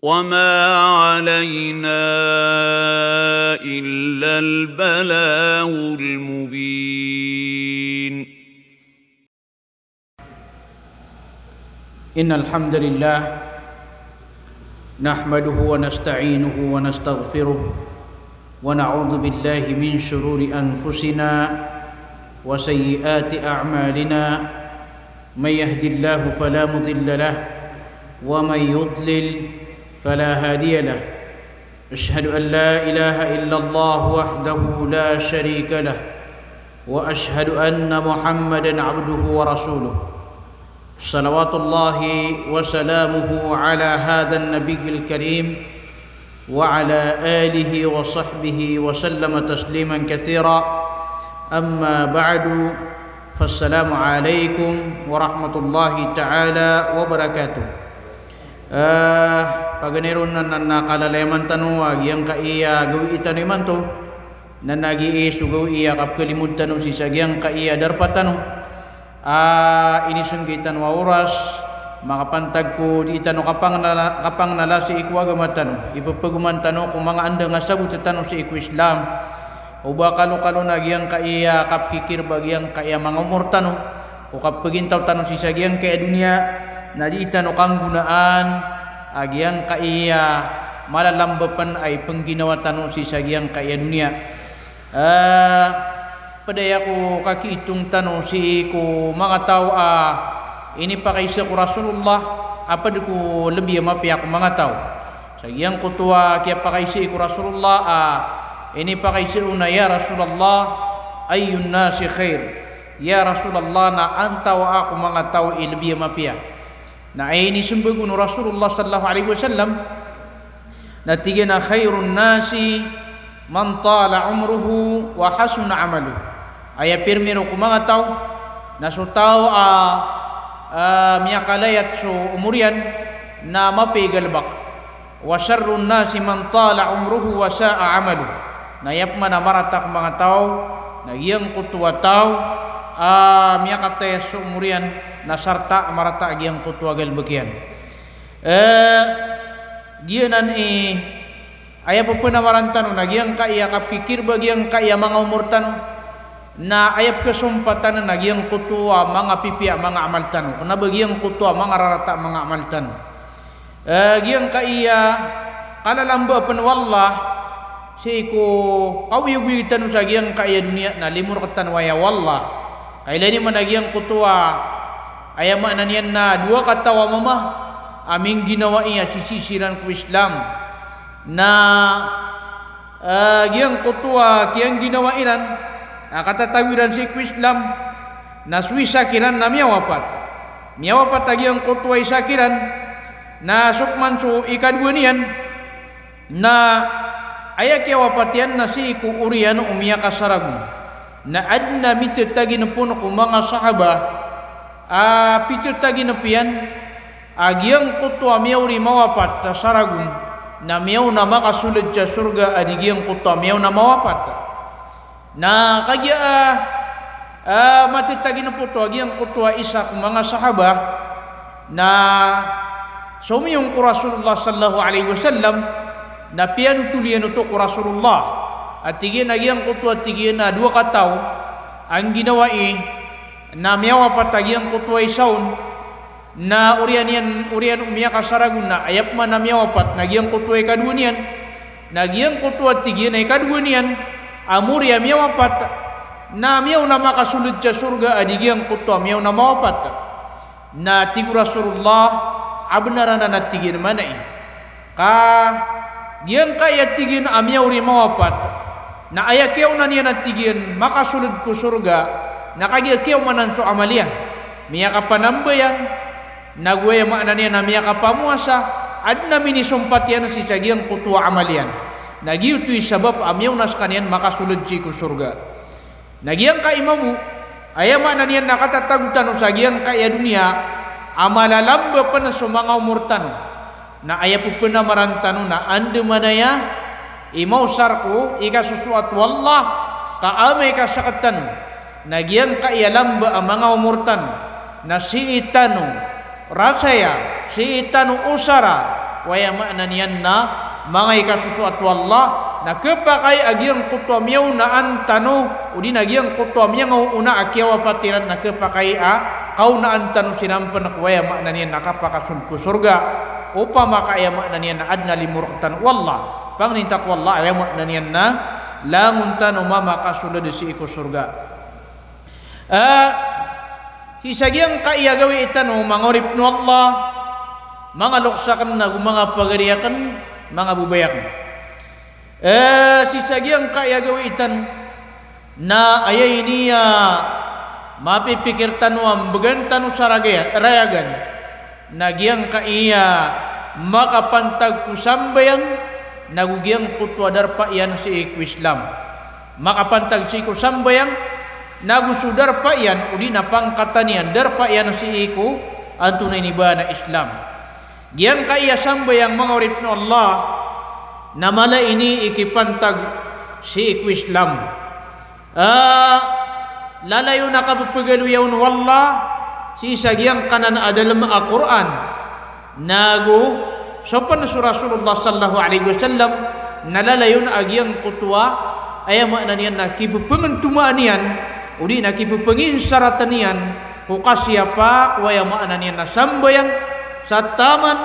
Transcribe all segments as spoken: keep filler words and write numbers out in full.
وما علينا إلا البلاغ المبين. إن الحمد لله نحمده ونستعينه ونستغفره ونعوذ بالله من شرور أنفسنا وسيئات أعمالنا. من يهد الله فلا مضل له ومن يضلل فلا هادي له. أشهد أن لا إله إلا الله وحده لا شريك له وأشهد أن محمدا عبده ورسوله. صلوات الله وسلامه على هذا النبي الكريم وعلى آله وصحبه وسلم تسليما كثيرا. أما بعد، فالسلام عليكم ورحمة الله تعالى وبركاته. Eh, paganay ron na, na, na kalalayaman tano a giyangkaya gawii tano imanto, na lagid i so gawii a kapkalimod tano sii sa giyangkaya darpa tano. A, inisnggi tano a oras, makapantag ko dii tano kapangnala, kapangnala sii ko agama tano. Ipepegoman tano ko manga andang a sabot tano sii ko Islam. O ba kalokalo na giyangkaya kapkikirba giyangkaya manga omor tano, o kapegintaw tano sii sa giyangkaya doniya, na dii tano kanggonaan a giyangkaya malalamba pen a ipengginawa tano sii sa giyangkaya doniya. Eh, ped aya ko kakiitong tano sii ko manga taw a inipakaiza ko Rasulullah, a ped ko lebi a mapiya ko manga taw. Sa giyangkoto a kiyapakaiza ko Rasulullah a inipakaiza on a, "Ya Rasulullah, ayyun nasi khair?" Ya Rasulullah, na antaa ko manga taw i lebi a mapiya? Na aya inisembag on o Rasulullah sallallahu alaihi wasallam, na tig iyan a, "Khairun nasi man tala umruhu wa hasuna amaluh." Aya pirmiro ko manga taw, na so taw a, a, miyakalayat so omor iyan, na mapiya i galebek. "Wa sharrun nasi man tala umruhu wa sa'a amaluh." Na aya pman a marata ko manga taw, na giyangkoto a taw a miyakataya so omor iyan, na sarta a marata a giyangkoto a galebek iyan. Eh, giyanan i aya pepenamaran tano na giyangkaya kapkikirba giyangkaya manga omor tano, na aya pekesompatan na giyangkoto a manga pipiya a manga amal tano, kena ba giyangkoto a manga rarata a manga amal tano. Eh, giyangkaya kalalamba pen o Allah sii ko kaoyagoyag tano sa giyangkaya doniya na limo rektano aya o Allah. Kailay niyo man a giyangkoto a, aya maana niyan na dowa kataw a mama a mingginawai a sisii siran ko Islam. Na, eh, giyangkoto a kiyangginawai ran a katatago iran sii ko Islam, na so isa kiran na miyawapat. Miyawapat a giyangkoto a isa kiran, na so pman so ikadowa niyan, na aya kiyawapat iyan na sii ko oriyan o miyakasaragon. Na aden a mitataginep on ko manga sahaba a pitataginep iyan a giyangkoto a miyaori mawapat sa saragon, na miyaona makasoled sa sorga a di giyangkoto a miyaona mawapat. Na kagiya a, a, matataginep oto a giyangkoto a isa ko manga sahaba, na somiyong ko Rasulullah sallallahu alaihi wasallam, na piyanotol iyan oto ko Rasulullah. A tig iyan a giyangkoto a tig iyan a dowa kataw a ngginawai, na miyawapat a giyangkoto a isa on, na oriyan iyan, oriyan o miyakasaragon na aya pman a miyawapat na giyangkoto a ikadowa niyan, na giyangkoto a tig iyan a ikadowa niyan a mori a miyawapat, na miyaona makasoled sa sorga a di giyangkoto a miyaona mawapat. Na tig o Rasulullah, a benar anan a tig iyan manaya. Ka giyangkaya tig iyan a miyaori mawapat, na aya kiyaona niyan a tig iyan makasoled ko sorga, na kagiya kiyaomanan so amal iyan. Miyakapanambayang, nago aya maana niyan na miyakapamowasa, aden a minisompat iyan sii sa giyangkoto a amal iyan. Na giyoto i sabap a miyaona sekaniyan makasoled sii ko sorga. Na giyangkai mambo, aya maana niyan na katatago tano sa giyangkaya doniya a malalamba pen so manga omor tano. Na aya pepenamaran tano na andamanaya i maosar ko ikasosoat o Allah ka amay ka sekatano na giyangkaya lamba a manga omor tano na sii tano rasaya, sii tano osara, Ko aya maana niyan na manga ikasosoat o Allah, na khapakay a giyangkoto a miyaonaan tano, odi na giyangkoto a miyangaoona a kiyawapat iran na khapakay a kaonaan tano siran pn ko aya maana niyan na kapakasold ko sorga. Opama ka aya maana niyan na adn a limo rktano o Allah. Pangnin ta ko Allah, aya maana niyan na langon tano mamakasold sii ko sorga. Ah, sii sa giyangkaya gawii tano, manga oripn o Allah, manga loks akn ago manga pagari akn, manga babay akn. Eh, sii sa giyangkaya gawii tano, na aya ini a mapipikir tano a mbgan tano sa ragaya-, rayagan, na giyangkaya makapantag ko sambayang, nago giyangkoto a darpa iyan sii ko Islam. Makapantag sii ko sambayang, nago so darpa iyan, odi na pangkatan iyan, darpa iyan sii ko antonaa ini ba na Islam. Giyangkaya sambayang, manga oripn o Allah, na mala ini i kipantag sii ko Islam. Ah, lalayon a kappagaloya on o Allah sii sa giyangkanan a dalm a Qur'an, nago so pn so Rasulullah sallallahu alaihi wasallam, na lalayon a giyangkoto a aya maana niyan na kipphangtomaan iyan, odi na kippanginsaratn iyan ko kasiyapa ko aya maana niyan na sambayang, sa taman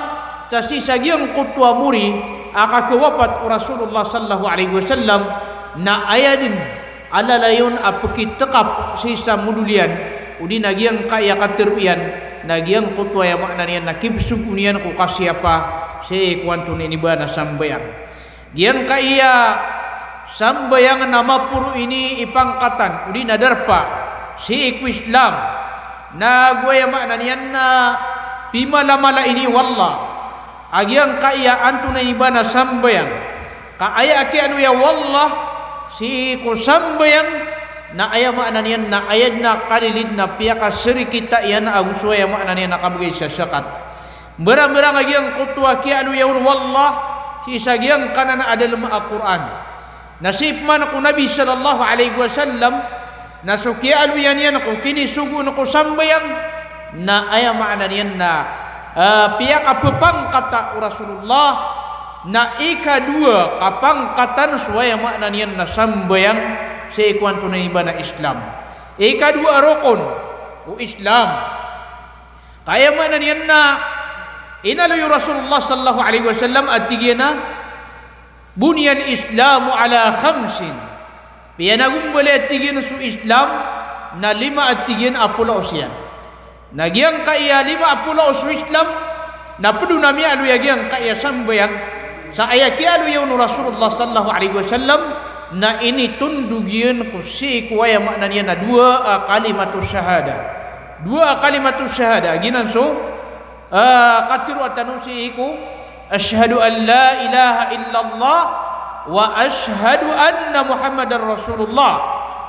sa sii sa giyangkoto a mori a kakawapat o Rasulullah sallallahu alaihi wasallam, na aya dn a lalayon a pkitkap sii sa modol iyan, odi na giyangkaya katharo iyan, na giyangkoto aya maana niyan na kipsogoon iyan ko kasiyapa sii ko antonaa ini ba na sambayang. Giyangkaya sambayang na maporo ini i pangkatan, odi na darpa sii ko Islam, nago aya maana niyan na pimalamala ini o Allah a giyangkaya antonaa ini ba na sambayang. Ka aya kiyaaloya o Allah sii ko sambayang, na aya maana niyan na aya dn a kalilid na piyakasrikita iyan ago so aya maana niyan na kabgay sa zakat. Mbarang-mbarang a giyangkoto a kiyaaloya on o Allah sii sa giyangkanan a dalm a Qur'an. Na sii pman ko Nabi sallallahu alaihi wasallam, na so kiyaaloya niyan ko kinisogoon ko sambayang, na aya maana niyan na, ah, piyakapphangkata o Rasulullah, na ikadowa kapangkatan so aya maana niyan na sambayang sii ko antonaa ini ba na Islam. Ikadowa a rokon o Islam. Ka aya maana niyan na inaloy o Rasulullah sallallahu alaihi wasallam a tig iyan a, "Buniyal Islamu ala khamsin." Piyanagombal a tig iyan so Islam na lima a tig iyan a polaos iyan. Na giyangkaya lima a polaos o Islam, na pd on a miyaaloy a giyangkaya sambayang, sa aya kiyaaloya on o Rasulullah sallallahu alaihi wasallam, na initondog iyan ko sii ko aya maana niyan na dowa a kalimatus shahada. Dowa a kalimatus shahada, giyanan so, ah, katharo tano sii ko, "Ashhadu an la ilaha illallah wa ashhadu anna Muhammadar Rasulullah."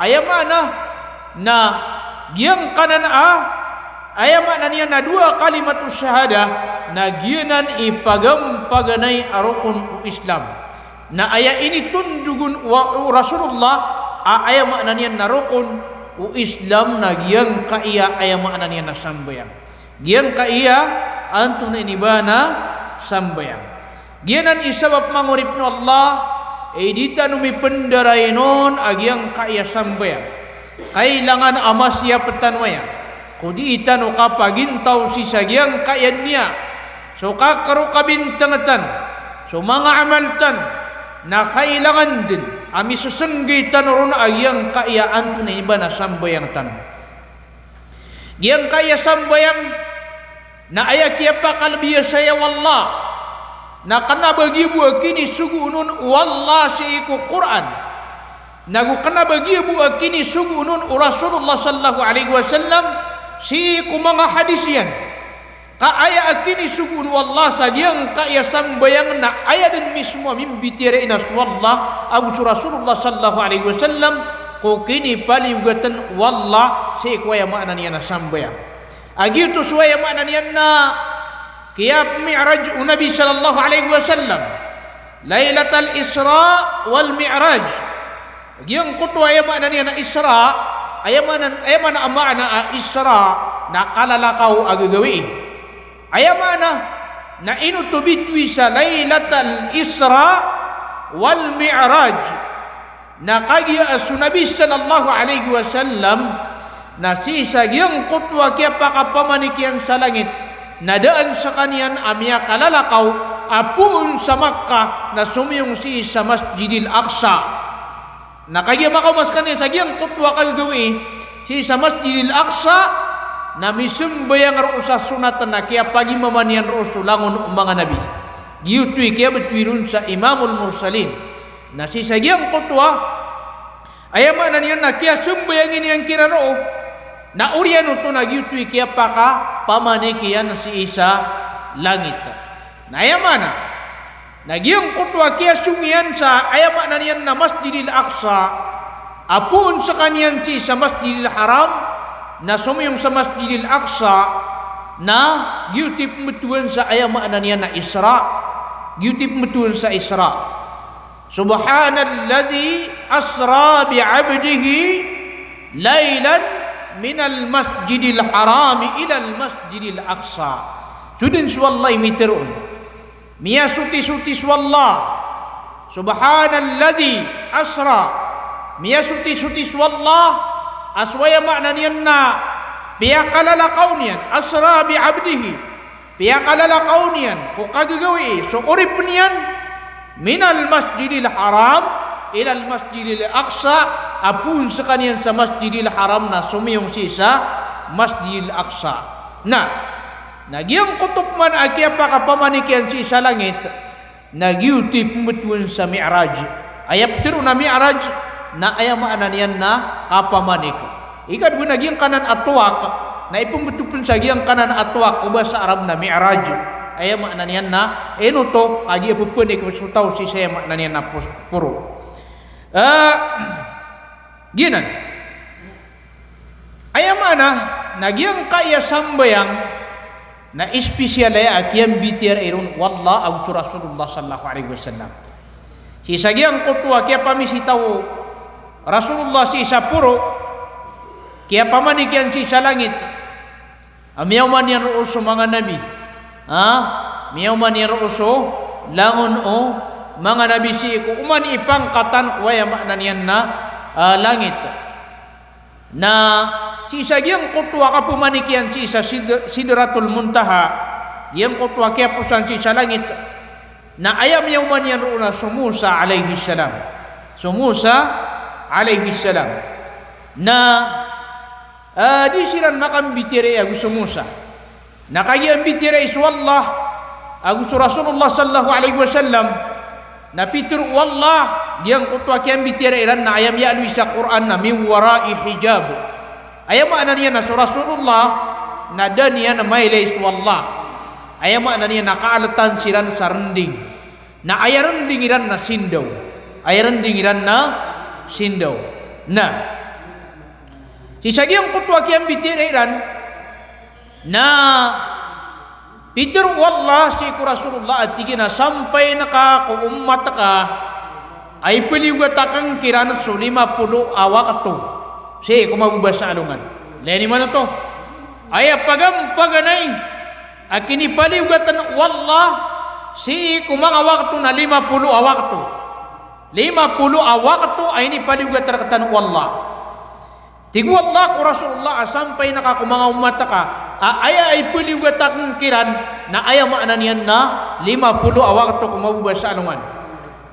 Aya maana na giyangkanan a, aya maana niyan na dowa a kalimatus shahada, na giyanan i pagampaganay a rokon o Islam. Na aya initondog on o, o Rasulullah a aya maana niyan na rokon o Islam na giyangkaya aya maana niyan na sambayang. Giyangkaya antonaa ini ba na sambayang. Giyanan i sabap, manga oripn o Allah, i di tano mipndarainon a giyangkaya sambayang. Kailangan a masiyap tano aya ko dii tano kapagintaw sii sa giyangkaya doniya. So kakaro kabintang tano, so manga amal tano, na kailangan dn a misesenggi tano ron a giyangkaya antonaa ini ba na sambayang tano. Giyangkaya sambayang na aya kiyapakalbiya saya o Allah, na kna ba giya bo a kinisogoon on o Allah sii ko Qur'an, nago kna ba giya bo a kinisogoon on o Rasulullah sallallahu alaihi wasallam sii ko manga hadis iyan. Ka aya a kinisogoon o Allah sa giyangkaya sambayang na aya dn mismo a mimbitiyarai na so Allah ago so Rasulullah sallallahu alaihi wasallam ko kinipaliyogatn o Allah sii ko aya maana niyan na sambayang. A giyoto so aya maana niyan na kiyapmi'raj o Nabi sallallahu alaihi wasallam, Lailatal Isra wal Mi'raj. Giyangkoto aya maana niyan na Isra, aya maana, aya maana a maana a Isra na kalalakaw a gagawii. Aya maana Na ino oto bitowi sa Lailatal Isra wal Mi'raj? Na kagiya a so Nabi sallallahu alaihi wasallam na sii sa giyangkoto a kiyapakapamanik iyan sa langit, na daan skaniyan a miyakalalakaw a poon sa Makkah na somiyong sii sa Masjidil Aqsa. Na kagiya makaoma skaniyan sa giyangkoto a kagagawii sii sa Masjidil Aqsa, na misambayang roo sa sonat na kiyapagimaman iyan roo so langon o manga nabi. Giyoto i kiyabtowi ron sa Imamul Mursalin. Na sii sa giyangkoto a, aya maana niyan na kiyasambayang iyan kiran roo, na oriyan oto na giyoto i kiyapakapamanik iyan sii sa langit. Na aya maana, na giyangkoto a kiyasong iyan sa, aya maana niyan na Masjidil Aqsa, a poon skaniyan sii sa Masjidil Haram, na somiyong sa Masjidil Aqsa, na giyoto i pmbtowan sa, aya maana niyan na Isra. Giyoto i pmbtowan sa Isra. Subhanalladhi asra bi abdihi lailan minal masjidil harami ilal masjidil aqsa. So dn so Allah i mitharo on. Miyasotisoti so Allah. Subhanalladhi asra. Miyasotisoti so Allah a so aya maana niyan na piyakalalakaw niyan, asra bi abdihi. Piyakalalakaw niyan ko kagagawii so oripn iyan, minal masjidil haram ilal masjidil aqsa, a poon skaniyan sa Masjidil Haram na somiyong sii sa Masjidil Aqsa. Na, na giyangkoto pman a kiyapakapamanik iyan sii sa langit, na giyoto i pmbtowan sa Mi'raj. Aya ptharoon a Mi'raj na aya maana niyan na kapamanik. Ikadowa na giyangkanan a tawaq, na ipmbto pn sa giyangkanan a tawaq ko basa Arab na Mi'raj. Aya maana niyan na ino oto, kagiya pphamanik so taw sii sa aya maana niyan na pos-, poro. Ah, giyanan. Aya maana na giyangkaya sambayang na espesyal aya a kiyambitiyarai ron o Allah ago so Rasulullah sallallahu alaihi wasallam. Sii sa giyangkoto a kiyapamisita o Rasulullah sii sa poro, kiyapamanik iyan sii sa langit, a miyaoma niyan roo so manga nabi. Ha? Miyaoma niyan roo so langon o manga nabi sii ko oman i pangkatan ko aya maana niyan na, ah, langit. Na sii sa giyangkoto a kapamanik iyan sii sa Sid-, Sidratul Muntaha, giyangkoto a kiyaposan sii sa langit, na aya miyaoma niyan roo na so Musa alayhis salam. So Musa alayhis salam. Na, ah, di siran makambitiyarai ago so Musa. Na kagiya mbitiyarai so Allah ago so Rasulullah sallallahu alaihi wasallam, na pitharo o Allah, giyangkoto a kiyambitiyarai ran na aya miyaaloy sa Qur'an na min wara'i hijab. Aya maana niyan na so Rasulullah na da niyan mailay so Allah. Aya maana niyan na kaaltan siran sa rnding. Na aya rnding iran na sindaw. Aya rnding iran na sindaw. Na sii sa giyangkoto a kiyambitiyarai ran, na pitharo o Allah sii ko Rasulullah a tig iyan a sampayn ka ko ummat ka a ipaliyogat akn kiran so lima polo a wakto sii ko mababa sa alongan. Ilay niyo man oto. Aya pagampaganay a kinipaliyogatan o Allah sii ko manga wakto na lima polo a wakto. Lima polo a wakto a inipaliyogat rktano o Allah. Tig o Allah ko Rasulullah a sampayn ka ko manga ummat ka a aya a ipaliyogat akn kiran na aya maana niyan na lima polo a wakto ko mababa sa alongan.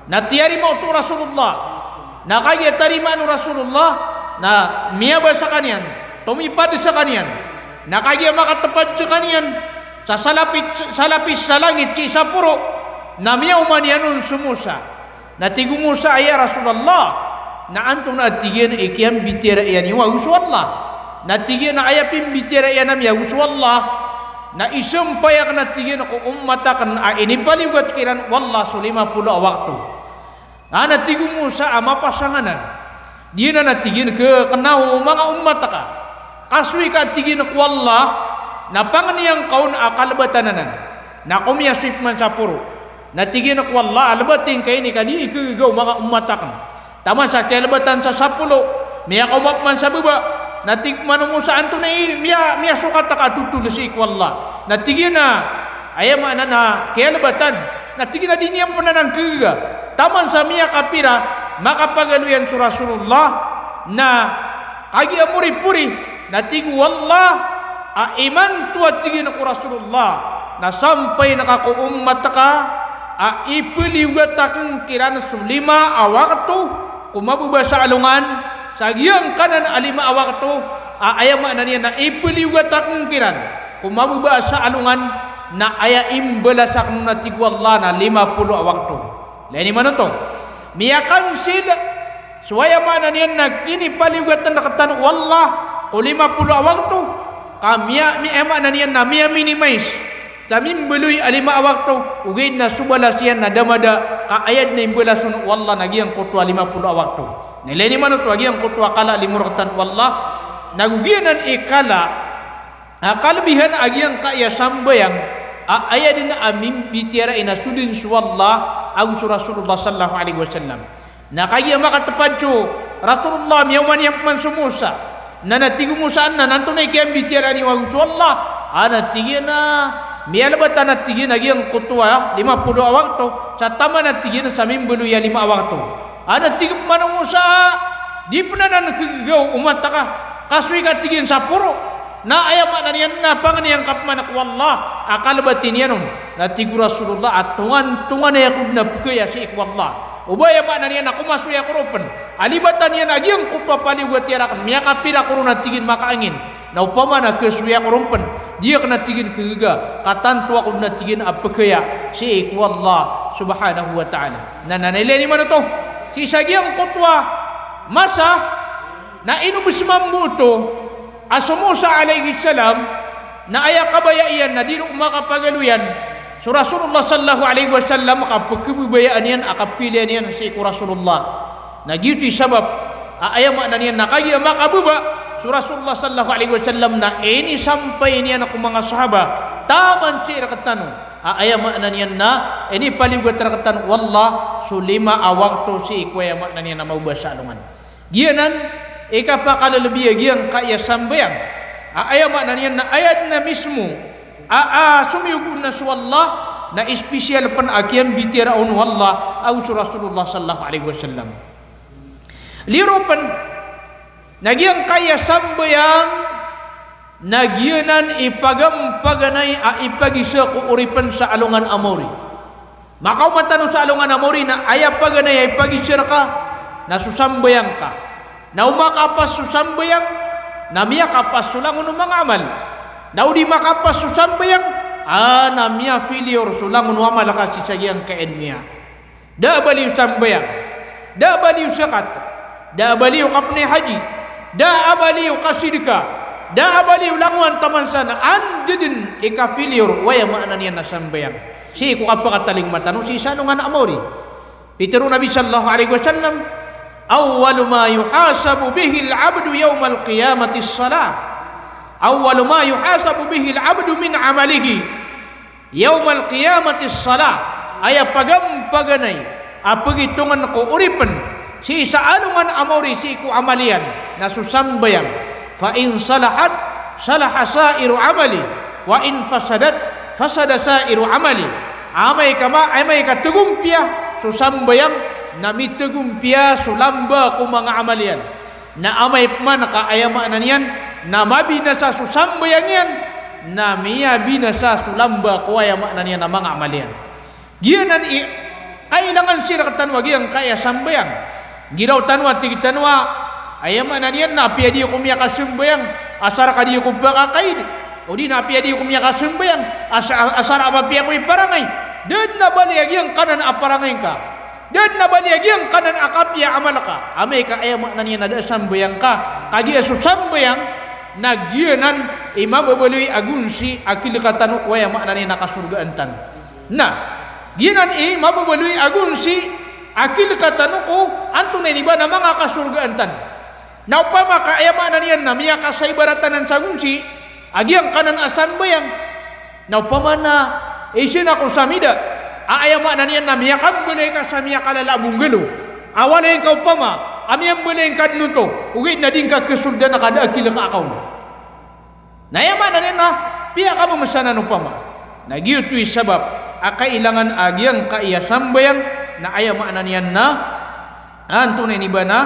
Na tiyarima oto o Rasulullah. Na kagiya tarimaan o Rasulullah, na miyabasa skaniyan, tomipad skaniyan. Na kagiya makatpad skaniyan sa salapis, salapis sa langit sii sa poro, na miyaoma niyan on so Musa. Na tig o Musa a, "Ya Rasulullah, na antonaa," tig iyan, "i kiyambitiyarai niyo ago so Allah?" Na tig iyan a, "Aya pimbitiyarai ami ago so Allah na isampay akn," na tig iyan, "ko ummat akn a inipaliyogat kiran o Allah so lima polo a wakto." Na tig o Musa a, "Mapasang anan." "Di anan," na tig iyan, "khakna o manga ummat ka. Kasoy ka," tig iyan, "ko Allah na pangniyan ka on a kalbatan anan." Na komiyasoy pman sa poro. Na tig iyan ko Allah a, "Lbating ka ini ka di ikagaga o manga ummat akn." Taman sa kiyalbatan sa sapolo, miyakaoma pman sa baba. Na tig pman o Musa, "Antonaa i miya-, miyasokat ka a totol sii ko Allah?" Na tig iyan a, Aya maana na kiyalbatan, na tig iyan a di niyan pn anan khaga. Taman sa miyakapira, makapagaloy iyan so Rasulullah, na kagiya moripori, na tig o Allah a imanto a tig iyan ko Rasulullah, na sampayin ka ko ummat ka a ipaliyogat akn kiran so lima a wakto ko mababa sa alongan, sa giyangkanan a lima a wakto a aya maana niyan na ipaliyogat akn kiran ko mababa sa alongan, na aya imbalas akn on a tig o Allah na lima polo a wakto. Ilay niyo man oto. Miyakansil so aya maana niyan na kinipaliyogatn rktano o Allah ko lima polo a wakto, ka miya, mi, aya maana niyan na miya-minimize sa mimbaloy a lima a wakto, ogaid na so balas iyan na da mada, ka aya dn a imbalas on o Allah na giyangkoto a lima polo a wakto. Na ilay niyo man oto a giyangkoto a kala a limo rktano o Allah, na go giyanan i kala a kalbihan a giyangkaya sambayang a aya dn a mimbitiyarai na so dn so Allah ago so Rasulullah sallallahu alaihi wasallam. Na kagiya makatpad so Rasulullah, miyaoma niyan pman so Musa. Na, na tig o Musa anan, antonaa i kiyambitiyara niyo ago so Allah? A, na tig iyan a miyalbatan, na tig iyan a giyangkoto a lima polo a wakto, sa taman, na tig iyan, sa mimbaloy a lima a wakto. A, na tig pman o Musa, di pn anan khaga o ummat ka, ka so ika, tig iyan, sa poro. Na aya maana niyan na pangniyan ka pman ko Allah a kalbati niyan on. Na tig o Rasulullah a tongan, tonganay ako dn a pkhaya sii ko Allah. Oba aya maana niyan na komasoy ako ron pn a libatan iyan a giyangkoto a paliyogat iyan rakn, miyakapira ako ron, na tig iyan, makaangin. Na opama na khasoy ako ron pn, di akn, na tig iyan, khaga, ka tanto ako dn, na tig iyan, a pkhaya sii ko Allah subhanahu wa ta'ala. Na, na, na ilay niyo man oto, sii sa giyangkoto a masa na inobs mambo oto a so Musa alayhis salam, na aya kabaya iyan na di ron makapagaloyan so Rasulullah sallallahu alayhi wasallam, ka pkhababayaan iyan a kapilian iyan sii ko Rasulullah. Na giyoto i sabap a aya maana niyan na kagiya makababa so Rasulullah sallallahu alayhi wasallam na inisampay niyan ko manga sahaba taman sii rktano a aya maana niyan na inipaliyogat rktano o Allah so lima a wakto sii ko aya maana niyan na mababa sa alongan. Giyanan i kapakalbi a giyangkaya sambayang a aya maana niyan na aya dn a mismo a, a, somiyogo na so Allah, na espesyal pn a kiyambitiyara on o Allah ago so Rasulullah sallallahu alayhi wasallam. Liro pn na giyangkaya sambayang na giyanan i pagampaganay a ipagisa ko oripn sa alongan a maori. Makaoma tano sa alongan a maori na aya paganay a ipagisa rka na so sambayang ka. Na o makapas so sambayang, na miyakapas so langon o manga amal. Na o di makapas so sambayang, a, na miya-failure so langon o amal ka sii sa giyangkaya doniya. Da a bali o sambayang, da a bali o zakat, da a bali o kapnay haji, da a bali o kasidka, da a bali o langowan taman sa na anda dn i ka-failure o aya maana niyan na sambayang. Sii ko kapakatalingoma tano sii sa alongan a maori. Pitharo o Nabi sallallahu alayhi wasallam, "Awwalu ma yuhasabu bihil abdu yawmal qiyamati as-salah. Awwalu ma yuhasabu bihil abdu min amalihi yawmal qiyamati as-salah." Aya pagampaganay a pagitongn ko oripn sii sa alongan a maori sii ko amal iyan na so sambayang. "Fa in salahat, salaha sa'iru amali, wa in fasadat, fasada sa'iru amali." Amay ka ma, amay ka tgompiya so sambayang, na mitgompiya so lamba ko manga amal iyan. Na amay pman ka aya maana niyan na mabinasa so sambayang iyan, na miyabinasa so lamba ko aya maana niyan na manga amal iyan. Giyanan i kailangan sii rktano a giyangkaya sambayang. Giraw tano a tig tano a aya maana niyan na apiya di ako miyakasambayang, asar ka di ako pakakaid. O di na apiya di ako miyakasambayang, asa-, asar a mapiya ako iparangay. Da dn a bali a giyangkanan a parangay ngka. Da dn a bali a giyangkanan a kapiya a amal ka. Amay ka aya maana niyan na da a sambayang ka. Kagiya so sambayang na giyanan i mababaloy a gonsi a khilka tano ko aya maana niyan na kasorgaan tano. Na giyanan i mababaloy a gonsi a khilka tano ko antonaa ini ba na manga kasorgaan tano. Na opama ka aya maana niyan na miyakasaibaratanan sa gonsi a giyangkanan a sambayang. Na opama na isa na ko samida a aya maana niyan na miyakambalay ka sa miyakalala a bonggalo a walay ngka opama a miyambalay ngka dn oto, ogaid na di ngka khasorgaan ka da a khilka ka on. Na aya maana niyan na piyakamamesanan opama. Na giyoto i sabap a kailangan a giyangkaya sambayang, na aya maana niyan na, antonaa ini ba na,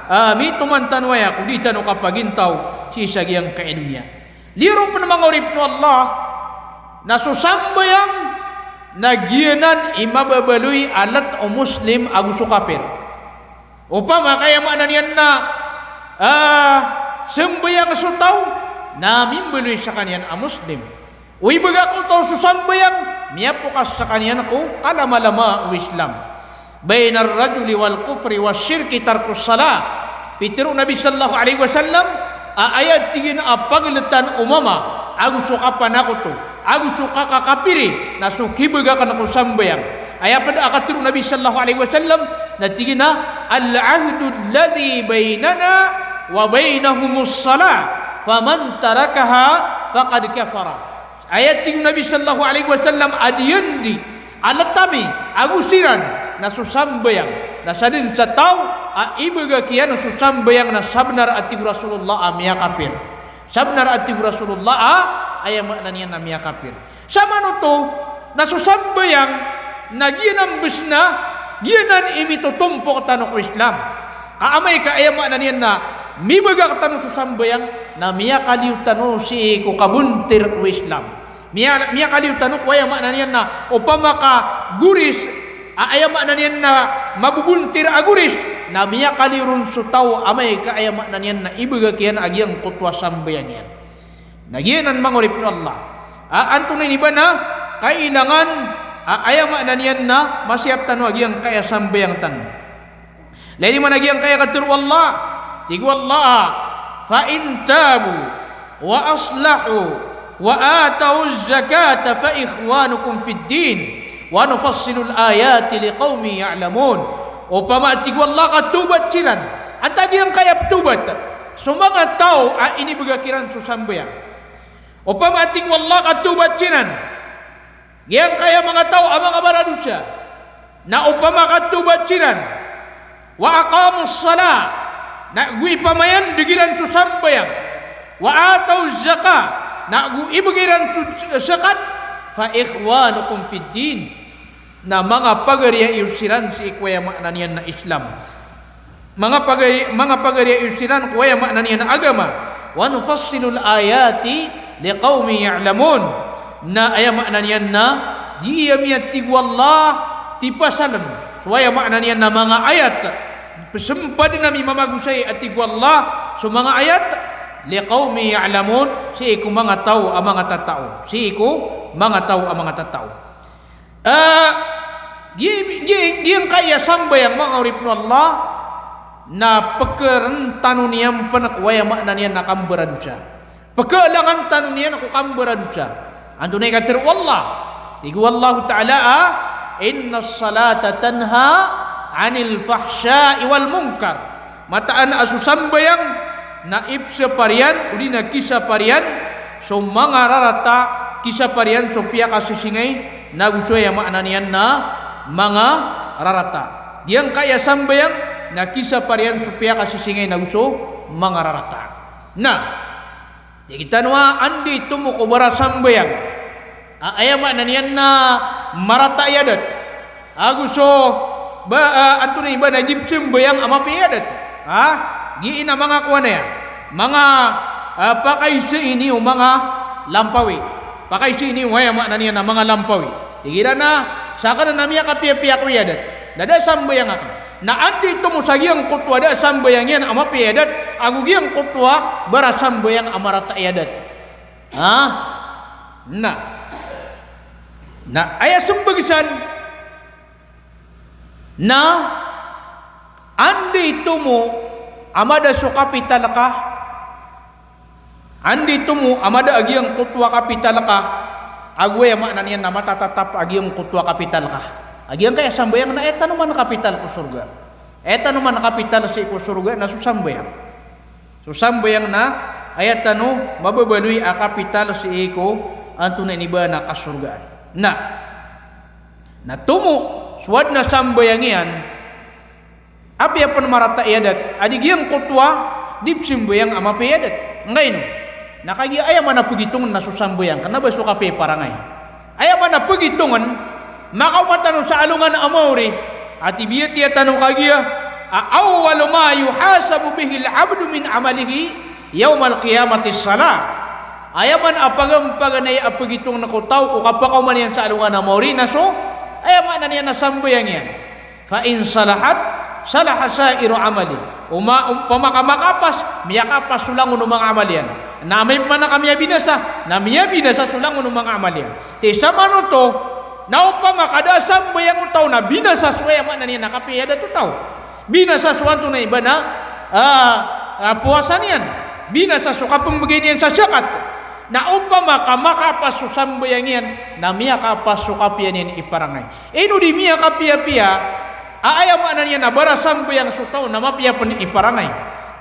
ah, mitoman tano aya ko di tano kapagintaw sii sa giyangkaya doniya. Liro pen manga oripn o Allah, na so sambayang na giyanan i mababaloy a let o Muslim ago so kapir. Opama ka aya maana niyan na, ah, sambayang so taw, na mimbaloy skaniyan a Muslim. O ibagak o taw so sambayang, miyapokas skaniyan ko kalamalama o Islam. Bainar rajuli wal kufri wash shirki tarkus salah. Pitharo o Nabi sallallahu alaihi wasallam, a aya tig iyan a pagletan o mama ago so kapanakoto ago so kakakapiri na so kibagakn ko sambayang. Aya pd a katharo o Nabi sallallahu alaihi wasallam, na tig iyan a, "Al-ahdu alladhi bainana wa bainahumus salah, faman tarakaha faqad kafara." Aya tig o Nabi sallallahu alaihi wasallam a diyandi a let ami ago siran na so sambayang. Na sadn sa taw a ibagak iyan so sambayang na sabnar a tig o Rasulullah a miyakapir. Sabnar a tig o Rasulullah a aya maana niyan na miyakapir. Samanoto na so sambayang na giyanan bes na, giyanan i mitotompok tano ko Islam. Ka amay ka aya maana niyan na mibagak tano so sambayang, na miyakaliyo tano sii ko kabontir o Islam. Miya-, miyakaliyo tano ko aya maana niyan na opama ka goris, a aya maana niyan na mabobontir a goris, na miyakaliyo ron so taw amay ka aya maana niyan na ibagak iyan a giyangkoto a sambayang iyan. Na giyanan manga oripn o Allah. A, antonaa ini ba na kailangan a aya maana niyan na masiyap tano a giyangkaya sambayang tano. Lagid man a giyangkaya katharo o Allah. Tig o Allah, "Fa in tabu wa aslahu wa atawuz zakata fa ikhwanukum fid din wa nufassilul ayati liqaumin ya'lamun." Opama, tig o Allah, ka tawbat siran. Antaa giyangkaya ptawbat? So manga taw a inibagak iran so sambayang. Opama, tig o Allah, ka tawbat siran. Giyangkaya manga taw a manga baradosa. Na opama ka tawbat siran. Wa aqamus salah, na go ipamayandg iran so sambayang. Wa atawuz zakah, na go ibgay iran so zakat. Fa ikhwanukum fid din, na manga pagariya iyo siran sii ko aya maana niyan na Islam. Manga pagari-, manga pagariya iyo siran ko aya maana niyan a agama. Wa nufassilul ayati liqaumin ya'lamun. Na aya maana niyan na, di ami, a tig o Allah, tipasaln so aya maana niyan na manga ayat. Pzmpadn ami mamagosay, a tig o Allah, so manga ayat, liqaumin ya'lamun, sii ko manga taw a manga tatao. Sii ko manga taw a manga tatao. Ah, gi-, gi-, giyangkaya sambayang, manga oripn o Allah, na pkharoon tano niyan pn ko aya maana niyan na kambaradosa. Pkhalangan tano niyan ko kambaradosa. Antonaa i katharo o Allah? Tig o Allah Ta'ala a, "Innas salata tanha anil fahsha'i wal munkar." Mataan a so sambayang na ipsapar iyan, odi na kisapar iyan so manga rarata, kisapar iyan so piyakasisingay, nago so aya maana niyan na manga rarata. Giyangkaya sambayang na kisapar iyan so piyakasisingay nago so manga rarata. Na, tig tano a anda i tomo ko barasambayang a aya maana niyan na marata i adat. Ago so ba, ah, antonaa i ba na di pzambayang a mapiya i adat. Ha? Giya ini a manga kowan aya. Manga, ah, pakaiza ini o manga lampawi. Pakaiza ini o aya maana niyan na manga lampawi. Tig iran a, sakn na miyakapiyapiya ako i adat. Na da a sambayang akn. Na anda i tomo sa giyangkoto a da a sambayang iyan a mapiya i adat, ago giyangkoto a barasambayang a marata i adat. Ha? Na. Na, aya smbag san, na anda i tomo a mada so kapital ka, anda i tomo a mada a giyangkoto a kapital ka, ago aya maana niyan na matatatap a giyangkoto a kapital ka. A giyangkaya sambayang na aya tano man kapital ko sorga. Aya tano man kapital sii ko sorga na so sambayang. So sambayang na aya tano mababaloy a kapital sii ko antonaa ini ba na kasorgaan. Na, na tomo so adn a sambayang iyan, apiya pn marata i adat, a di giyangkoto a di pzambayang a mapiya i adat. Angkaino? Na kagiya aya maana pgitongn na so sambayang, kna ba so kapiya i parangay. Aya maana a pagitongn, makaoma tano sa alongan a maori, a tibiyatiya tano kagiya, a awwalu ma yuhasabu bihil abdu min amalihi yawmal qiyamati salah. Aya maana a pagampaganay a pagitongn ko taw ko kapakaoma niyan sa alongan a maori na so, aya maana niyan na sambayang iyan. Fa in salahat, salaha sa'iru amali. Oma, opama ka makapas, miyakapas so langon o manga amal iyan. Na amay pman a ka miyabinasa, na miyabinasa so langon o manga amal iyan. Sii sa manoto, na opama ka da a sambayang o taw na binasa so, aya maana niyan na kapiya i adat o taw. Binasa so antonaa i ba na, ah, ah, powasa niyan. Binasa so kapmbgay niyan sa zakat. Na opama ka makapas so sambayang iyan, na miyakapas so kapiya niyan i parangay. Ino di miyakapiyapiya a aya maana niyan na barasambayang so taw na mapiya pn i parangay.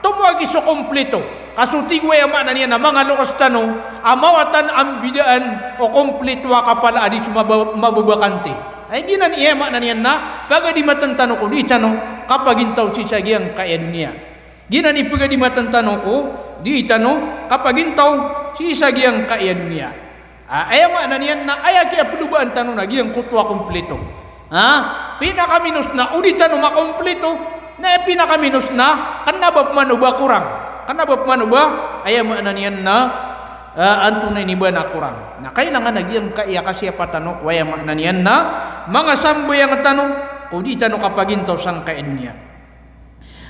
Tomo a giya so komplito. Ka so tig o aya maana niyan na manga loks tano a mawatan a mbidaan o komplito a kapal a di so maba-, mababakante. Ay giyanan i aya maana niyan na pagadimatn tano ko di tano kapagintaw sii sa giyangkaya doniya. Giyanan i pagadimatn tano ko di tano kapagintaw sii sa giyangkaya doniya. Ah, aya maana niyan na aya kiyapdobaan tano na giyangkoto a komplito. Ha? Pinakaminos na o di tano makomplito, na pinakaminos na kna ba pman o ba korang. Kna ba pman o ba, aya maana niyan na, ah, antonaa ini ba na korang. Na kailangan a giyangkaya kasiyapa tano ko aya maana niyan na manga sambayang tano ko di tano kapagintaw sangkaya doniya.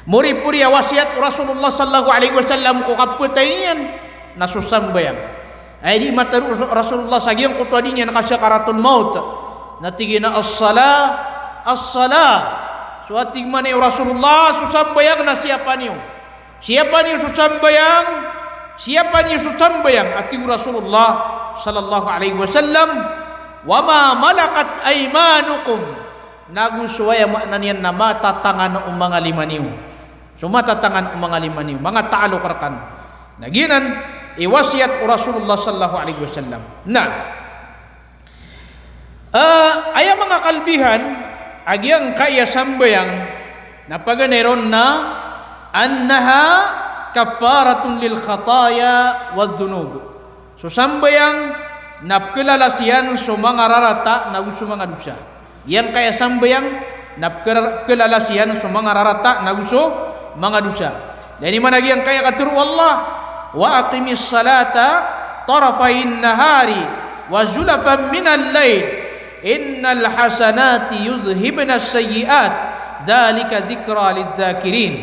Moripori a wasiyat o Rasulullah sallallahu alaihi wasallam ko kapatay niyan na so sambayang. Aya di mataro o Rasulullah sa giyangkoto a di niyan kasakaratul maut. Na tig iyan a, "As-salah, as-salah." So a tig mambo o Rasulullah, so sambayang na siyapa niyo. Siyapa niyo so sambayang, siyapa niyo so sambayang. A tig o Rasulullah sallallahu alaihi wasallam, "Wa ma malakat aymanukum." Nago so aya maana niyan na matatangan o manga lima niyo. So matatangan o manga lima niyo, manga taalok rkano. Na giyanan i wasiyat o Rasulullah sallallahu alaihi wasallam. Na, ah, aya manga kalbihan a giyangkaya sambayang na paganay ron na annaha kaffaratun lil khataya wadh dhunub. So sambayang na pkhlalas iyan so manga rarata nago so manga dosa. Giyangkaya sambayang na pkla-, pkhlalas iyan so manga rarata nago so manga dosa. Lagid iman a giyangkaya katharo o Allah, "Wa aqimis salata tarafayn nahari wa zulafan minal layl, innal hasanati yudhhibnas sayyi'at, dhalika dhikra lidh dhakirin."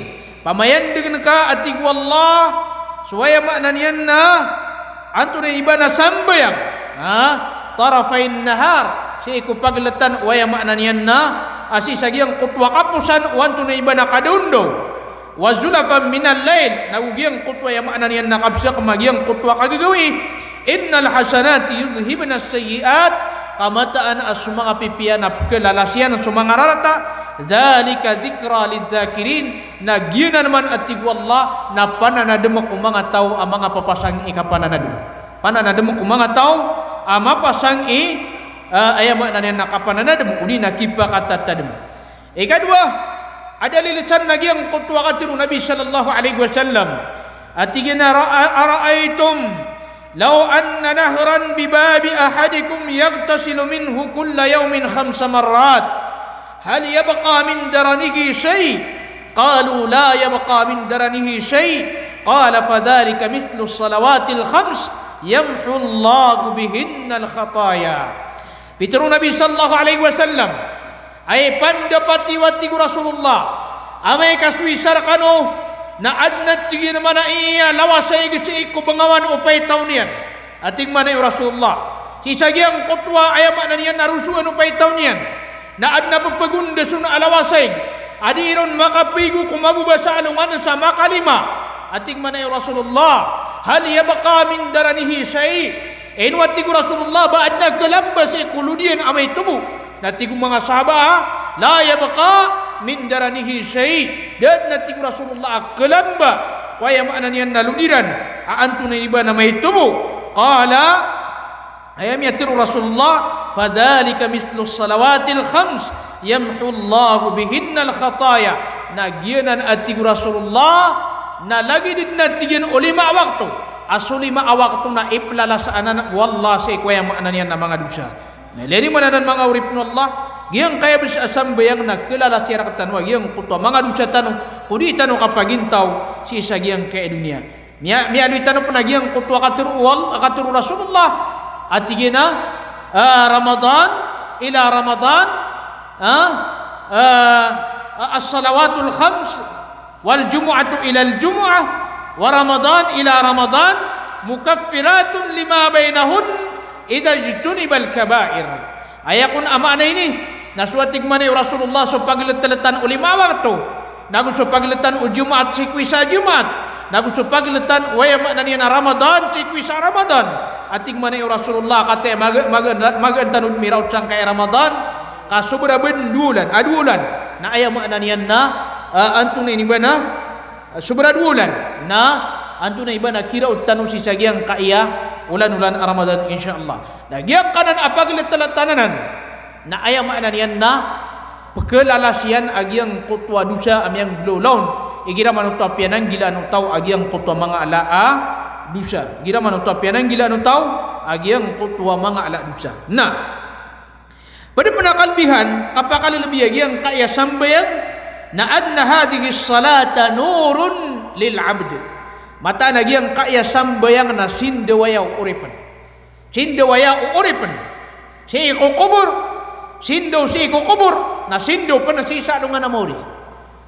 Pamayandgn ka, a tig o Allah, so aya maana niyan na antonaa i ba na sambayang, ha? Tarafayn nahar, sii ko pagltan o aya maana niyan na, a sii sa giyangkoto a kaposan o antonaa i ba na kadaondaw. Wa zulafan minal layl, nago giyangkoto a aya maana niyan na kabsak a giyangkoto a kagagawii. Innal hasanati yudhhibnas sayyi'at, ka mataan a so manga pipiya na pkhlalas iyan so manga rarata, dhalika dhikra lidh dhakirin, na giyanan man, a tig o Allah, na pananadm ko manga taw a manga papasang i kapananadm. Pananadm ko manga taw a mapasang i, ah, aya maana niyan na kapananadm, odi na kipakatatadm. Ikadowa a dalil san na giyangkoto a katharo o Nabi sallallahu alaihi wasallam, a tig iyan a, "Ara-, ara'aytum law anna nahran bibabi ahadikum yaghtasilu minhu kulla yawmin khamsa marrat, hal yabqa min daranihi shay'?" Qalu, "La yabqa min daranihi shay'." Qala, "Fadhalika mithlu salawatil khams, yamhu Allahu bihinnal khataya." Pitharo o Nabi sallallahu alaihi wasallam, Ay pandapati, a tig o Rasulullah, amay ka so isa rkano na adn a tig iyan a mana iya lawasaig sii ko bngawan o paitaw niyan. A tig mambo o Rasulullah, sii sa giyangkoto a aya maana niyan na rosoan o paitaw niyan, na adn a pphagondas on a lawasaig a dii ron makapaigo ko mababa sa alongan sa makalima. A tig mambo o Rasulullah, "Hal yabqa min daranihi shay'?" Ino, a tig o Rasulullah, ba adn a khalamba sii ko lod iyan a maito bo? Na tig o manga sahaba, "La yabqa min daranihi shay'." Da dn, a tig o Rasulullah, a khalamba ko aya maana niyan na lod iran a antonaa i ba na maito bo. Qala, aya miyatharo o Rasulullah, "Fadhalika mithlu salawatil khams, yamhu Allahu bihinnal khataya." Na giyanan, a tig o Rasulullah, na lagid dn, a tig iyan, o lima a wakto. A so lima a wakto na iplalas anan o Allah sii ko aya maana niyan na manga dosa. Na ilay niyo man anan manga oripn o Allah, giyangkaya bs a sambayang na khalalasiya rktano a giyangkoto a manga dosa tano, ko dii tano kapagintaw sii sa giyangkaya doniya. Miya, miyaaloy tano pn a giyangkoto a katharo o Al-, a katharo o Rasulullah a tig iyan a, ah, Ramadan ila Ramadan, ah, ah, ah, as-salawatul khams, wal jumu'atu ilal jumu'ah, wa Ramadan ila Ramadan, mukaffiratun lima bainahun, idha ijtunibal kabair. Aya kon a maana ini, na so a tig mambo o Rasulullah so pagltltan o lima a wakto, nago so pagltan o Jumaat sii ko isa a Jumaat, nago so pagltan o aya maana niyan a Ramadan sii ko isa a Ramadan. A tig mambo o Rasulullah, kataya maga, maga, magaan tano dn miraot sangkaya Ramadan, ka sobra bo dowa olan, a dowa olan. Na aya maana niyan na, ah, antonaa ini ba na, ah, sobra dowa olan. Na antonaa i ba na kiraot tano sii sa giyangkaya olan-olan a Ramadan, insha Allah. Na giyangkanan a pagltltan anan, na aya maana niyan na pkhalalasiyan a giyangkoto a dosa a miyanggolawla on, igira man oto a piyananggilaan o taw a giyangkoto a manga ala a dosa. Igira man oto a piyananggilaan o taw a giyangkoto a manga ala a dosa. Na pd pn a kalbihan, kapakalbi a giyangkaya sambayang, na anna hadhihi salata nurun lil abd. Mataan a giyangkaya sambayang na sindaw aya o oripn. Sindaw aya o oripn. Sii ko kobor, sindaw sii ko kobor, na sindaw pn sii sa alongan a maori.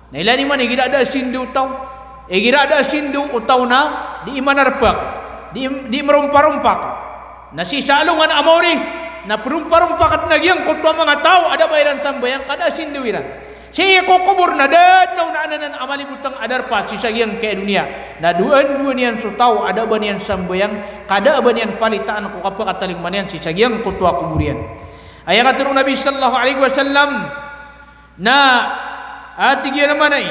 Na ilay niyo man igira da a sindaw o taw. Igira da a sindaw o taw na dii manarpak, dii, dii mromparompak. Na sii sa alongan a maori, na promparompak dn a giyangkoto a manga taw a da a ba iran sambayang ka da a sindaw iran. Sii ko kobor na da dn a onaan anan a malibotang a darpa sii sa giyangkaya doniya. Na dowandowan iyan so taw a da a ba niyan sambayang, ka da a ba niyan palitaan ko kapakatalingoma niyan sii sa giyangkoto a kobor iyan. Aya katharo o Nabi sallallahu alaihi wasallam, na, ah, tig iyan a maana i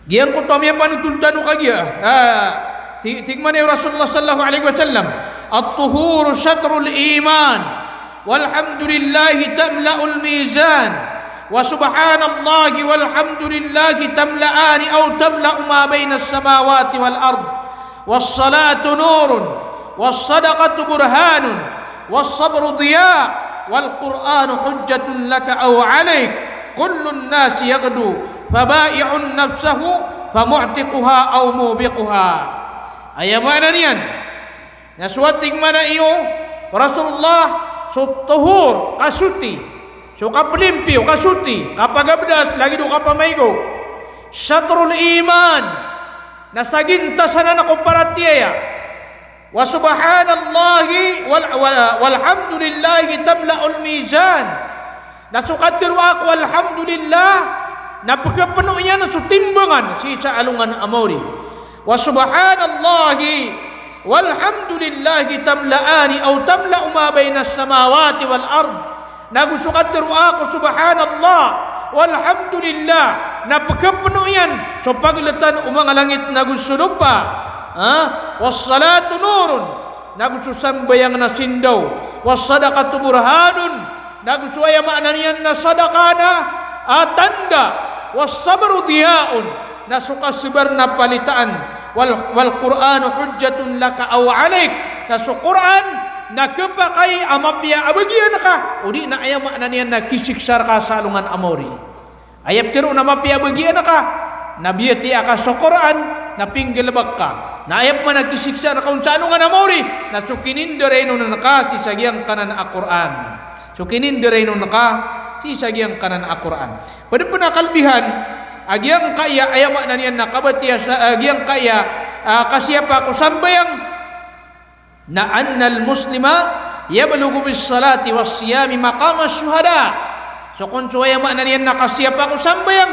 giyangkoto a miyapanotol tano kagiya, ah, ti-, tig mambo o Rasulullah sallallahu alaihi wasallam, "At-tuhuru shatrul iman, walhamdulillahi tamla'ul mizan, wa subhanallahi walhamdulillahi tamla'ani aw tamla'u ma bainas samawati wal ard." Was-salatu nurun, was-sadaqatu burhanun, was-sabru diya, wal-Qur'anu hujjatun laka aw alaik. Kullun nasi yaghdu, faba'i'un nafsahu, famu'tiquha aw mubiquha. Aya maana niyan na so a tig mambo o Rasulullah, so tuhur, kasoti, so kaplimpiyo, kasoti, kapagabdas, lagid o kapamaigo. Shatrul iman, na sagintasan anan ko paratiyaya. Wa subhanallahi wal-, wal-, walhamdulillahi tamla'ul mizan. Na so katharo ako alhamdulillah, na pkhapno iyan so timbangan sii sa alongan a maori. Wa subhanallahi walhamdulillahi tamla'ani aw tamla'u ma bainas samawati wal ard. Nago so katharo ako subhanallah walhamdulillah, na pkhapno iyan so pagltan o manga langit nago so lopa. Ha? Was-salatu nurun, nago so sambayang na sindaw. Was-sadaqatu burhanun, nago so aya maana niyan na sadaka na, ah, tanda. Was-sabru diyaun, na so kasabar na palitaan. Wal-, wal-Qur'anu hujjatun laka aw alaik, na so Qur'an na khapakay a mapiya a bagian ka, odi na aya maana niyan na kisiksa rka sa alongan a maori. Aya pitharo na mapiya a bagian ka, na biyatiya ka so Qur'an, na pinggalbk ka. Na aya pman a kisiksa rka on sa alongan a maori, na so kinindarainon ka sii sa giyangkanan a Qur'an. So kinindarainon ka sii sa giyangkanan a Qur'an. Pd pn a kalbihan a giyangkaya, aya maana niyan na kabatiya sa, a giyangkaya, ah, kasiyapa ko sambayang, na annal muslima yablughu bis-salati was-siyami maqamas-shuhada. So kon so aya maana niyan na kasiyapa ko sambayang,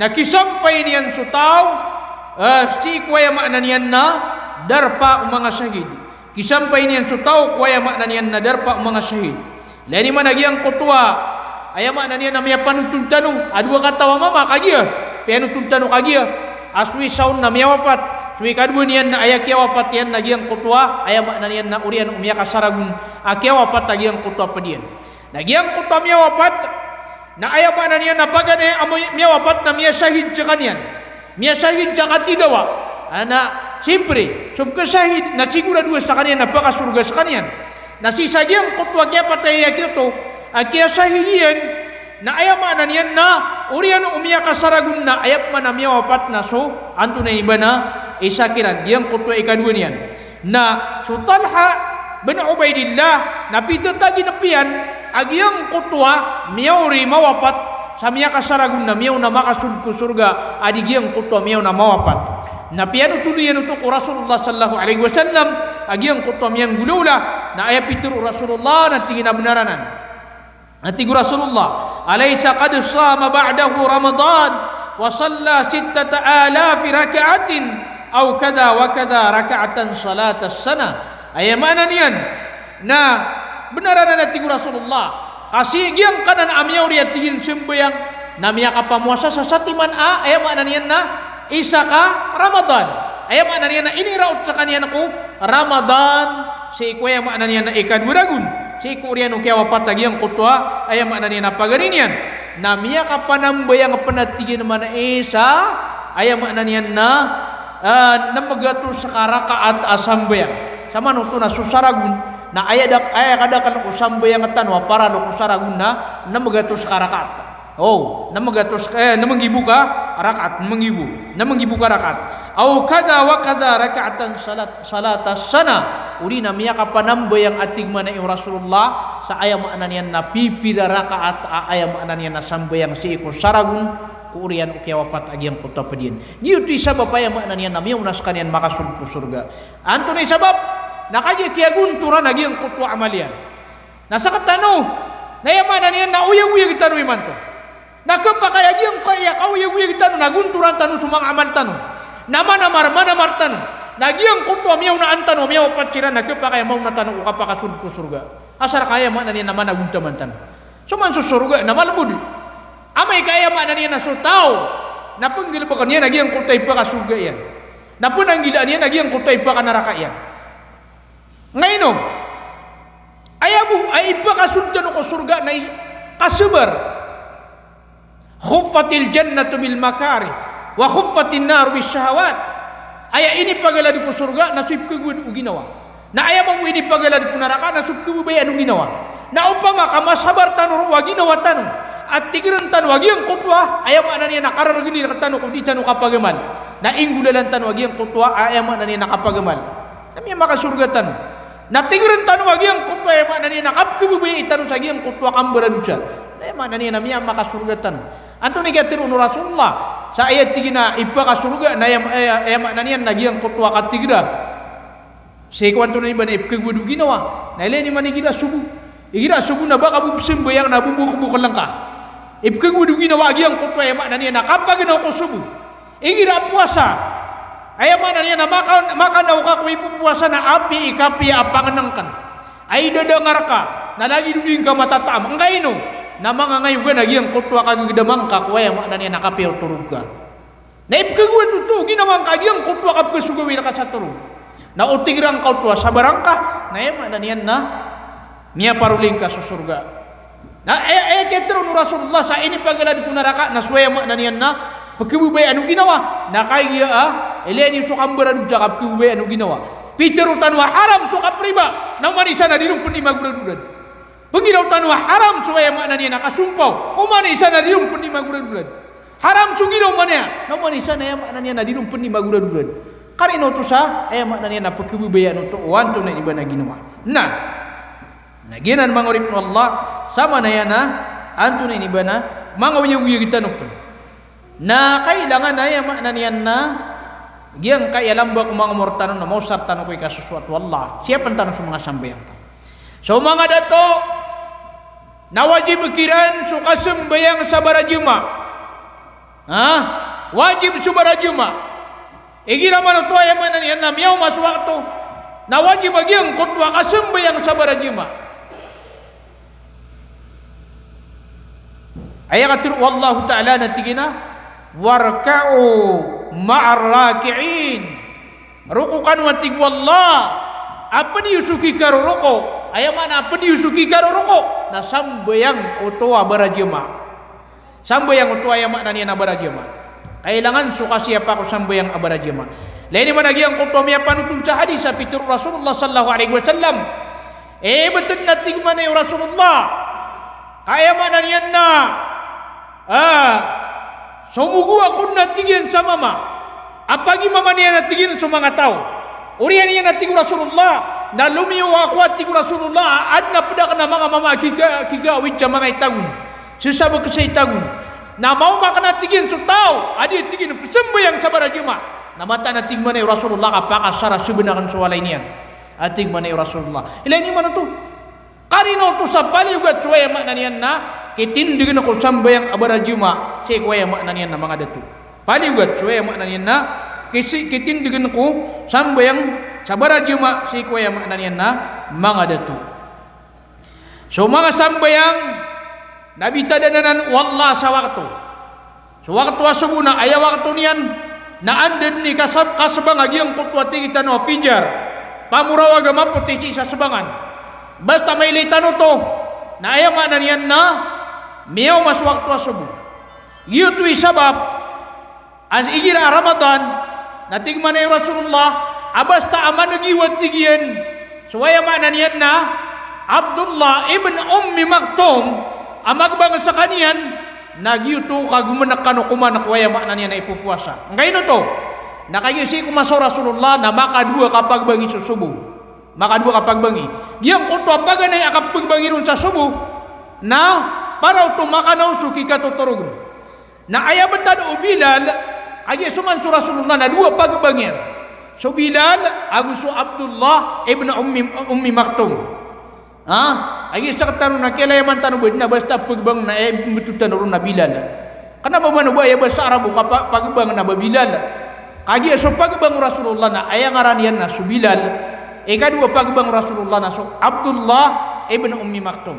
na kisampay niyan so taw, ah, sii ko aya maana niyan na darpa o manga shahid. Kisampay niyan so taw ko aya maana niyan na darpa o manga shahid. Ilay niyo man a giyangkoto a, aya maana niyan na miyapanotol tano a dowa kataw a mama kagiya, piyanotol tano kagiya, a so isa on na miyawapat, so ikadowa niyan na aya kiyawapat iyan na giyangkoto a, aya maana niyan na oriyan o miyakasarag on a kiyawapat a giyangkoto a pd iyan. Na giyangkoto a miyawapat, na aya maana niyan na paganay a mi-, miyawapat na miyashahid skaniyan. Miyashahid sa katidawa. Ana, siyempre, so pkhashahid na sigurado a skaniyan na pakasorga skaniyan. Na sii sa giyangkoto a kiyapatay a giyoto a kiyasahidiyan, na aya maana niyan na oriyan o miyakasaragon na aya pman a miyawapat na so antonaa i ba na isa kiran, giyangkoto a ikadowa niyan. Na so Talha bin Ubaidillah na pitataginep iyan a giyangkoto a miyaori mawapat sa miyakasaragon na miyaona makasold ko sorga a di giyangkoto a miyaona mawapat. Na piyanotol iyan oto ko Rasulullah sallallahu alaihi wasallam a giyangkoto a miyanggolawla, na aya pitharo o Rasulullah na tig iyan a benar anan. Na tig o Rasulullah, "Alaysa qad sama ba'dahu Ramadan wa salla sittata alafi rak'atin aw kadha wa kadha rak'atan salatas sana." Aya maana niyan na benar anan a tig o Rasulullah, ka sii giyangkanan a miyaori a tig iyan sambayang na miyakapamowasa sa satiman a, aya maana niyan na isa ka Ramadan. Aya maana niyan na iniraot sekaniyan ko Ramadan, sii ko aya maana niyan na ikadowa ragon, sii ko oriyan o kiyawapat a giyangkoto a, aya maana niyan na pagari niyan. Na miyakapanambayang pn a tig iyan man a isa, aya maana niyan na, ah, nem gatos ka rakaat a sambayang. Samanoto na so saragon, na aya dak-, aya kadakel o sambayang tano a paralo ko saragon na nem gatos ka rakaat. O, nem gatos, eh, nem nggibo ka rakaat, nem nggibo. Nem nggibo ka rakaat. Aw kadha wa kadha rak'atan salat, salatas sana. Odi na miyakapanambayang a tig man a i Rasulullah sa aya maana niyan na pipira rakaat a aya maana niyan na sambayang sii ko saragon ko oriyan o kiyawapat a giyangkoto a pd iyan. Giyoto i sabap aya maana niyan na miyaona sekaniyan makasold ko sorga. Antonaa i sabap? Na kagiya kiyagontoran a giyangkoto a amal iyan. Na sektano, na aya maana niyan na oyagoyag tano imanto. Na khapakay a giyangkaya kaoyagoyag tano na gontoran tano so manga amal tano. Na manamar, manamar tano. Na giyangkoto a miyaonaan tano, miyawapat siran, na khapakay a maona tano ko kapakasold ko sorga. Asar ka aya maana niyan na managontaman tano. So man so sorga na malbod. Amay ka aya maana niyan na so taw na penggalebeken iyan a giyangkoto a ipakasorga iyan, na penanggilaan iyan a giyangkoto a ipakanaraka iyan. Ngaino, aya bo a ipakasold tano ko sorga na i-, kasabar. Khuffatil jannatu bil makarih, wa khuffatin naru bis shahawat. Aya inipagalad ko sorga na so ipkhagowad o ginawa. Na aya mambo inipagalad ko naraka na so pkhababayaan o ginawa. Na opama ka masabar tano roo a ginawa tano a tigren tano a giyangkoto a, aya maana niyan na karargeni rektano ko di tano kapagamal, na inggolalan tano a giyangkoto a, aya maana niyan na kapagamal, na miyamakasorga tano. Na tigren tano a giyangkoto a, aya maana niyan na kapkhababayai tano sa giyangkoto a kambaradosa, na aya maana niyan na miyamakasorga tano. Antonaa i katharo o Rasulullah sa aya tig iyan a ipakasorga na aya, aya, aya maana niyan na giyangkoto a katigra sii ko antonaa i ba na ipkhagowad o ginawa. Na ilay niyo man igira sobo. Igira sobo na ba ka bo pzambayang na bo bokbok lngka. Ipkhagowad o ginawa a giyangkoto a, aya maana niyan na kapagnaw ko sobo. Igira powasa, aya maana niyan na maka-, makanaw ka ko ipopowasa na apiya i kapiya a pangnngkn a idadangar ka, na lagid o di ngka matataam. Ngkaino, na mangangayogan a giyangkoto a kagagdama ngka ko, aya maana niyan na kapiya o torog ka. Na ipkhagowad oto o ginawa ngka a giyangkoto a kapkhasogawi rka sa torog. Na o tigra ngka oto a sabara ngka, na aya maana niyan na miyaparoli ngka so sorga. Na aya, aya katharo o Rasulullah sa inipagalad ko naraka na so, aya maana niyan na pkhababayaan o ginawa, na kagiya a, ilay niyo so kambaradosa a kapkhababayaan o ginawa. Pitharo tano a haram so kapriba, na oman i isa na di ron pn di magorad-orad. Pnggiraw tano a haram so, aya maana niyan na kasompaw, oman i isa na di ron pn di magorad-orad. Haram so ginawa man iyan, na oman i isa na, aya maana niyan na di ron pn di magorad-orad. Karino oto sa, aya maana niyan na pkhababayaan oto o antonaa i ba na ginawa. Na, na giyanan manga oripn o Allah, sa maana niyan na antonaa i ba na manga oyagoyag tano pn. Na kailangan a, aya maana niyan na giyangkaya lamba ko manga omor tano na maosar tano ko ikasosoat o Allah. Siyapn tano so manga sambayang tano. So manga dato, na wajib kiran so kasambayang sa barajamaah. Ha? Wajib so barajamaah. Igira man oto, aya maana niyan na miyaoma so wakto, na wajib a giyangkoto a kasambayang sa barajamaah. Aya katharo o Allahu Ta'ala na tig iyan a, "Warka'u ma'ar raki'in." Roko kano, a tig o Allah, a pd iyo so kikaroroko. Aya maana a pd iyo so kikaroroko na sambayang oto a barajamaah. Sambayang oto, aya maana niyan na barajamaah. Kailangan so kasiyapa ko sambayang a barajamaah. Ilay niyo man a giyangkoto a miyapanotol sa hadis a pitharo o Rasulullah sallallahu alaihi wasallam Eh, btad na tig man o Rasulullah. Ka aya maana niyan na, ah, somogo ako na tig iyan sa mama a pagimama niyan a tig iyan so manga taw. Oriyan iyan a tig o Rasulullah, na lomiyo ako a tig o Rasulullah, a adn a pd akn a manga mama a kika-, kikaawid sa manga itagon. Sisabk sa itagon. Na maoma akn a tig iyan so taw a di tig iyan pzambayang sa barajamaah. Na mataan a tig man o Rasulullah ka pakasarasbn akn so walay niyan. A tig man o Rasulullah. Ilay niyo man oto. Karina oto sa paliyogat so aya maana niyan na kitindgn ko sambayang a barajamaah sii ko aya maana niyan na manga dato. Paliyogat so aya maana niyan na kisi-, kitindgn ko sambayang sa barajamaah sii ko aya maana niyan na manga dato. So manga sambayang na bitadan anan o Allah sa wakto. So wakto a sobo na aya wakto niyan na anda dn i kasab-, kasbang a giyangkoto a tig tano a fajar. Pamorawag a mapoti sii sa sbangan. Basta mailay tano oto na aya maana niyan na miyaoma so wakto a sobo. Giyoto i sabap a igira a Ramadan, na tig man o Rasulullah, a basta a maneg iyo a tig iyan so aya maana niyan na Abdullah ibn Ummi Maktum a magbang skaniyan, na giyoto ka gomnk kano koman ko aya maana niyan na ipopowasa. Angkaino oto? Na kagiya sii ko masa o Rasulullah na makadowa ka pagbangi so sobo. Makadowa ka pagbangi. Giyangkoto a paganay a kapagbangi ron sa sobo, na para oto makanaw so kikatotorogn. Na aya btad o Bilal, kagiya so man so Rasulullah na dowa pagbang iyan. So Bilal ago so Abdullah ibn Ummi, Ummi Maktum. Ha? Kagiya sktano na kiyalayaman tano bo dn a basta pagbang na aya mbtowan tano ron na Bilal. Kna ba man o ba aya basa Arabo ka pa-, pagbang na ba Bilal. Kagiya so pagbang o Rasulullah na aya ngaran iyan na so Bilal. Ikadowa pagbang o Rasulullah na so Abdullah ibn Ummi Maktum.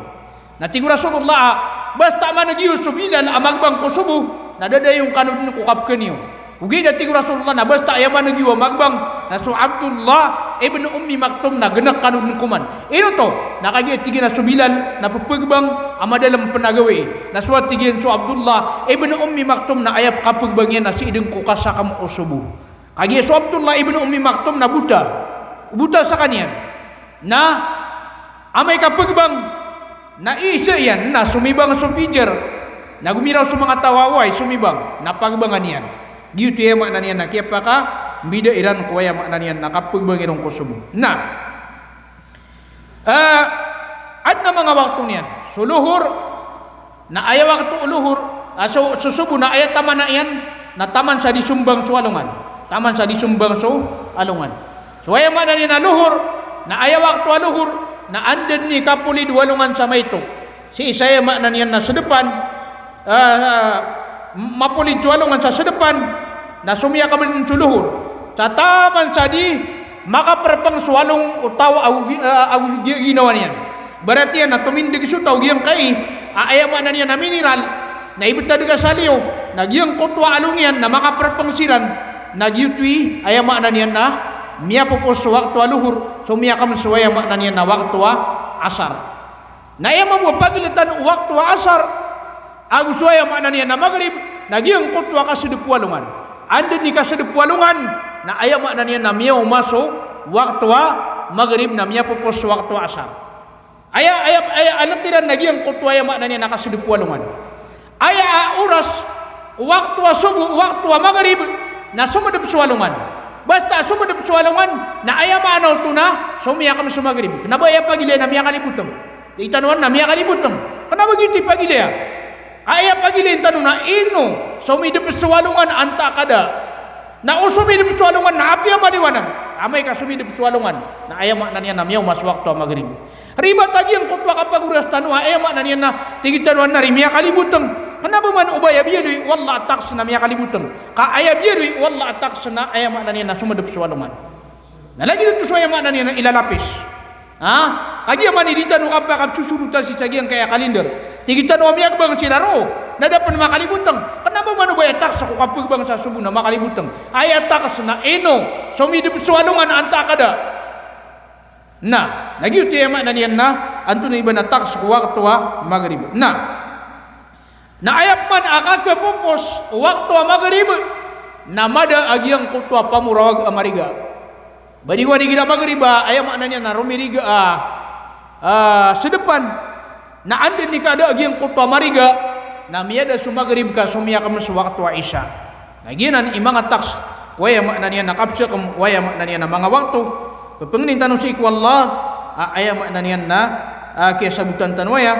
Na tig o Rasulullah, basta maneg iyo so Bilal a magbang ko sobo, na dadayon kano dn ko kapkn iyo. Ogaid na tig o Rasulullah na basta aya maneg iyo a magbang na so Abdullah ibn Ummi Maktum na gnk kano dn koman. Ino oto? Na kagiya tig iyan a so Bilal na pphagbang a madalm pn a gawii. Na so a tig iyan so Abdullah ibn Ummi Maktum na aya kaphagbang iyan na sii dn ko kasakm o sobo. Kagiya so Abdullah ibn Ummi Maktum na bota. Bota skaniyan. Na amay ka phagbang, na isa iyan na somibang so fajar. Na gomiraw so manga taw a oway, somibang, na pagbangan iyan. Giyoto i aya maana niyan na kiyapakambida iran ko aya maana niyan na kaphagbang iran ko sobo. Na, eh, adn a manga wakto niyan. So lohor, na aya wakto o lohor, ah, so, so sobo na aya taman iyan, na taman sa di sombang so alongan. Taman sa di sombang so alongan. So aya maana niyan na lohor, na aya wakto a lohor, na anda dn i kapolid o alongan sa maito. Sii sa aya maana niyan na sdpan, ah, ah, mapolid so alongan sa sdpan, na somiyakm dn so lohor. Sa taman sa di makaprpng so along o taw ago gi-, ah, ago gi-, ginawa niyan. Ibarat iyan na tomindg so taw giyangkai a aya maana niyan na mineral, na ibtad ka sa liyo, na giyangkoto a along iyan na makaprpng siran, na giyoto i aya maana niyan na miyapopos so wakto a lohor, somiyakm so aya maana niyan na wakto a asar. Na aya mambo a pagltan o wakto a asar ago so aya maana niyan na magrib, na giyangkoto a kasdp o alongan. Anda dn i kasdp o alongan, na aya maana niyan na miyaoma so wakto a magrib, na miyapopos so wakto a asar. Aya, aya, aya a ltiran na giyangkoto aya maana niyan na kasdp o alongan. Aya a oras, wakto a sobo, wakto a magrib, na somdp so alongan. Basta somdp so alongan, na aya maana oto na somiyakm so magrib. Kna ba aya pagilaya na miyakalibotng. Tig tano a na miyakalibotng. Kna ba giyoto i pagilaya. Ka aya pagilayin tano na ino somidp so alongan antaa ka da. Na o somidp so alongan na apiya maliwanag. Amay ka somidp so alongan, na aya maana niyan na miyaoma so wakto a magrib. Ribat a giyangkoto a kapagoras tano a aya maana niyan na tig tano a na di miyakalibotng. Kna ba man o ba aya biyaloy o Allah a tax na miyakalibotng. Ka aya biyaloy o Allah a tax na aya maana niyan na somdp so alongan. Na lagid oto so aya maana niyan na ilalapis. Ha? Kagiya man i di tano kapakapsosorota sii sa giyangkaya kalender. Tig tano a miyagbang siran roo, na da pn makalibotng. Kna ba man o ba aya tax ko kapagbang sa sobo na makalibotng. Aya tax na ino somidp so alongan antaa ka da. Na, na giyoto i aya maana niyan na antonaa i ba na tax ko wakto a magrib. Na, na aya pman a kakapopos o wakto a magrib, na mada a giyangkoto a pamorawag a mariga. Ba di wani igira magrib a aya maana niyan na romiriga a, ah, sedepan, na anda i kada a giyangkoto a mariga, na miyada so Maghrib ka somiyakam so wakto a Isha. Na giyanan i manga tax ko aya maana niyan na kapsakam o aya maana niyan na manga wakto. Pepengnin tano sii ko Allah, ah, aya maana niyan na, ah, kiyasabotan tano aya.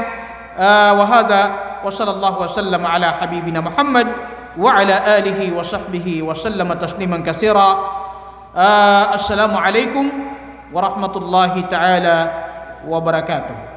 Ah, wa hadha, wa sallallahu wa sallam ala habibina Muhammad wa ala alihi wa sahbihi wa sallama tasliman kathira. Ah, assalamu alaikum warahmatullahi ta'ala wabarakatuh.